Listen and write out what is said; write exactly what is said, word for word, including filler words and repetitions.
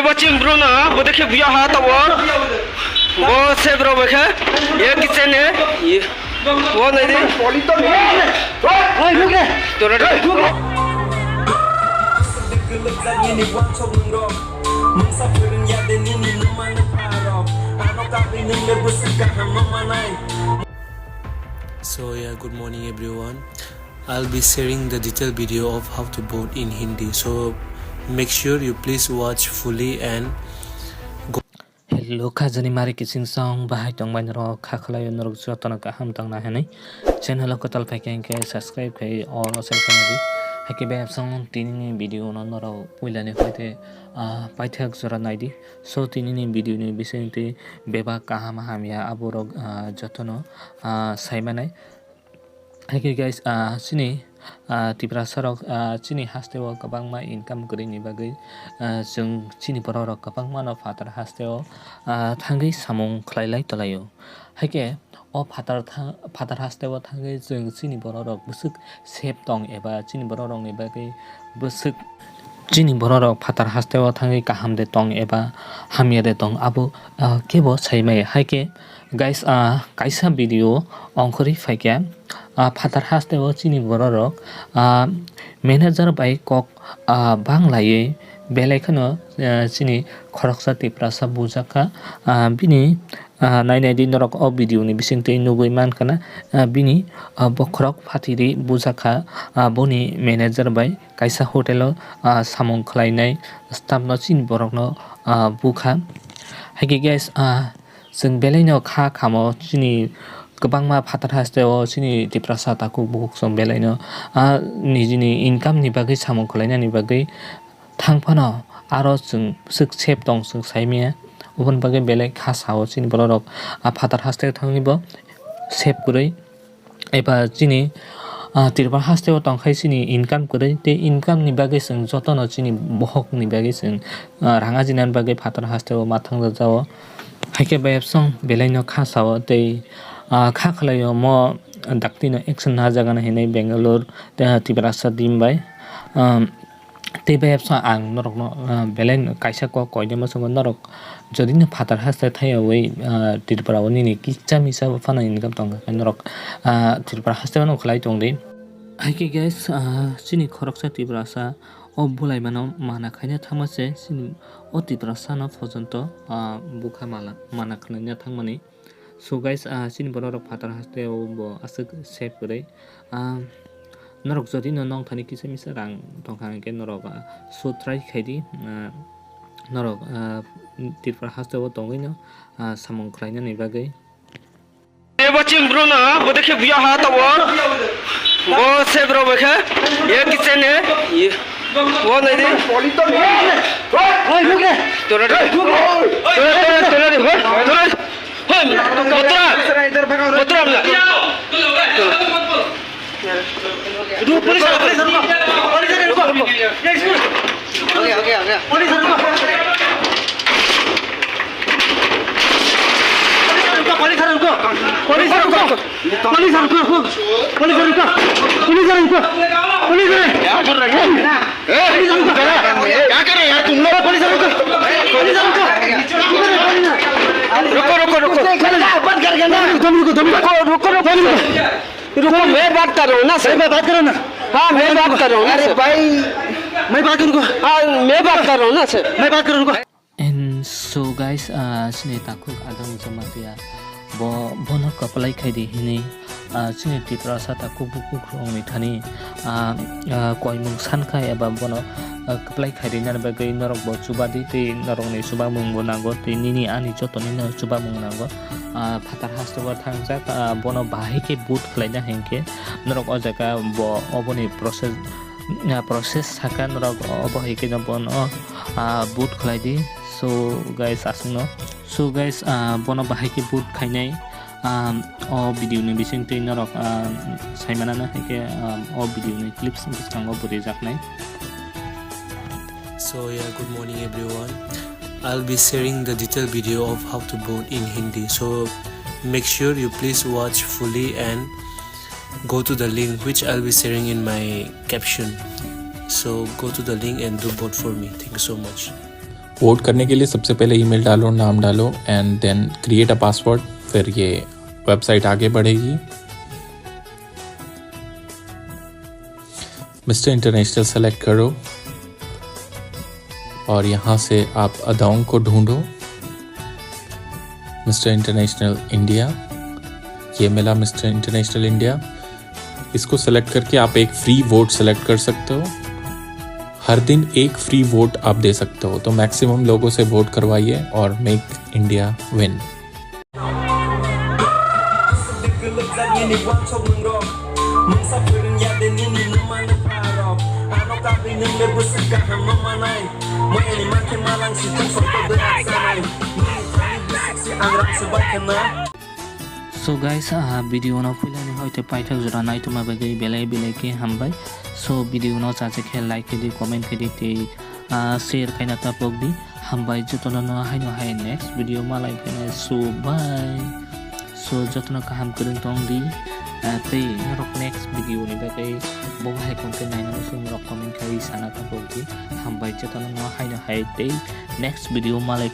Watching bro na, bo dekhe buya ha tabo. Bo se bro bekhe, ye kitchen e, ye. Bo nai di. Tora de. So yeah, good morning everyone. I'll be sharing the detailed video of how to boat in Hindi. So make sure you please watch fully and go. Hello, khajani mari kising song bahai tong bai norok kha khlai norok jotono kaham tong na hinwi channel o kwtal phai khe subscribe khai all o sel khai di. Hai khe be song tini ni video no norok puila ni hoite, ah, paithak jora nai di. So tini ni video ni bising twi bebak kaham hamya abo rok, ah, jotono, ah, sai manai. Hai khe guys, ah, chini, ah, Tiprasa rok, ah, chini haste o kwbangma income kwrwi ni bagwi, ah, chwng chini borok rok kwbangma no phatar haste o, ah, thangwi samung khlai lai tolai o. Hai khe o phatar tha-, phatar haste o thangwi chwng chini borok rok bwswk safe tong eba chini borok rok ni bagwi bwswk chini borok rok phatar haste o thangwi kaham de tong eba hamya de tong abo, ah, kebo sai maya. Hai khe guys, ah, kaisa video ongkhorwi phaikha, ah, phatar haste o chini borok rok, ah, manager bai kok, ah, bang laiwi belai kheno, ah, chini khoroksa Tiprasa bujakha, ah, bini, ah, nai nai di norok o video ni bising twi nugwi mankha na, ah, bini, ah, bokhorok phatiri bujakha, ah, boni manager bai kaisa hotel o, ah, samung khlainai staff no chini borok no, ah, bukha. Hai khe guys, ah, chwng belai no kha khamo chini kwbangma phatar haste o chini Tiprasa takhuk bukhuk chwng belai no, ah, nijini income ni bagwi samung khlainani bagwi thang phano aro chwng bwswk safe tong chwng sai maya. Oboni bagwi belai kha sao chini borok rok, ah, phatar haste o thangwi bo safe kwrwi. Eba chini, ah, Tripura haste o tongkhai chini income kwrwi, tei income ni bagwi chwng jotono chini bohok ni bagwi chwng, ah, rang ajinani bagwi phatar haste o ma thangjago. Hai khe bai absong belai no kha sao tei, ah, kha khlai o mo dakti no action na jaga na hinwi Bangalore tei Tiprasa team bai, um, Tei bai absong ang norokno, ah, belai no kaisa kok koinai muchungo norok jodi no phatar haste thaiyawi, ah, Tripura o nini kisa misa phano income tongkha khe norok, ah, Tripura haste phano khlai tongdi. Hai khe guys, ah, chini khoroksa Tiprasa o bulaimano mana khaina thangma se chini o Tiprasa no pojonto, ah, bukha mala, mana khlaina thangmani. So guys, ah, chini borok rok phatar haste o bo aswk safe kwrwi. Ah, norok jodi no nong thani kisa misa rang tongkha hwnkhe norok, ah, so try khai di, ah, norok, ah, Tripura haste o tongwi no, ah, samung khlainani bagwi. Eba chim bro na, bo dekhe buya ha tabo. Bo se bro bo khe, ye kitchen e. Ye. Bo nai di. Oi, look at. Tora de. Tora, tora, tora de. Tora. Hoi, botra. Botra. Ruko, police, police, police, police. Police, police, police. Police, police, police. Police, police, police. Police, police, police. Police, police, police. Police, police. क्या कर रहे हो? ए, क्या कर रहे हो यार तुम लोग? Police, police, police. रुको, रुको, रुको। बात कर रहे हैं ना। दम रुको, दम रुको। रुको, रुको, रुको। रुको, मैं बात कर रहा हूँ ना सर। भाई, मैं बात कर रहा हूँ ना। हाँ, मैं बात कर रहा हूँ ना अरे सर। भाई। मैं बात करूँगा। हाँ, मैं बात कर रहा हूँ ना सर। मैं बात करूँगा। And so guys, ah, chini takhuk Adang Jamatia bo, bono kwplai khai di hinwi, ah, chini Tiprasa takhuk bukhuk rokni thani, ah, ah, koimung sankha eba bono, ah, kwplai khai rinani bagwi norok bo chuba di tei norokni chubamung bo nango tei nini ani jotoni no chubamung nango. Ah, phatar haste o thangjak, ah, bono bahai khe boot khlaina hinkhe norok o jaga bo oboni process, ah, process saka norok obo hai khe no bono, ah, boot khlai di. So guys, aswkno. So guys, ah, bono bahai khe boot khainai, ah, o video ni bising twi norok, ah, sai manana hai khe, ah, o video ni clips bwskango bo rijaknai. So yeah, good morning everyone. I'll be sharing the detailed video of how to boat in Hindi. So make sure you please watch fully and go to the link which I'll be sharing in my caption. So go to the link and do boat for me. Thank you so much. Vote करने के लिए सबसे पहले ईमेल डालो, नाम डालो and then create a password। फिर ये वेबसाइट आगे बढ़ेगी। मिस्टर इंटरनेशनल सेलेक्ट करो और यहाँ से आप अदोंग को ढूंढो। मिस्टर इंटरनेशनल इंडिया, ये मिला मिस्टर इंटरनेशनल इंडिया। इसको सेलेक्ट करके आप एक फ्री वोट सेलेक्ट कर सकते हो। हर दिन एक फ्री वोट आप दे सकते हो, तो मैक्सिमम लोगों से वोट करवाइए और make India win. So guys, ah, video no puilani hoite paithak jora naitoma bagwi belai belai khe hambai. So video no chacha khe like khe di, comment khe di, tei, ah, share khaina tapok di. Hambai jotono no haino hai next video malai phina. So bye. So jotono kaham kwrwng tong di. Ah, tei norok next video ni bagwi bo hai content naina muchung norok comment khai sana tapok di. Hambai jotono no haino hai tei next video malai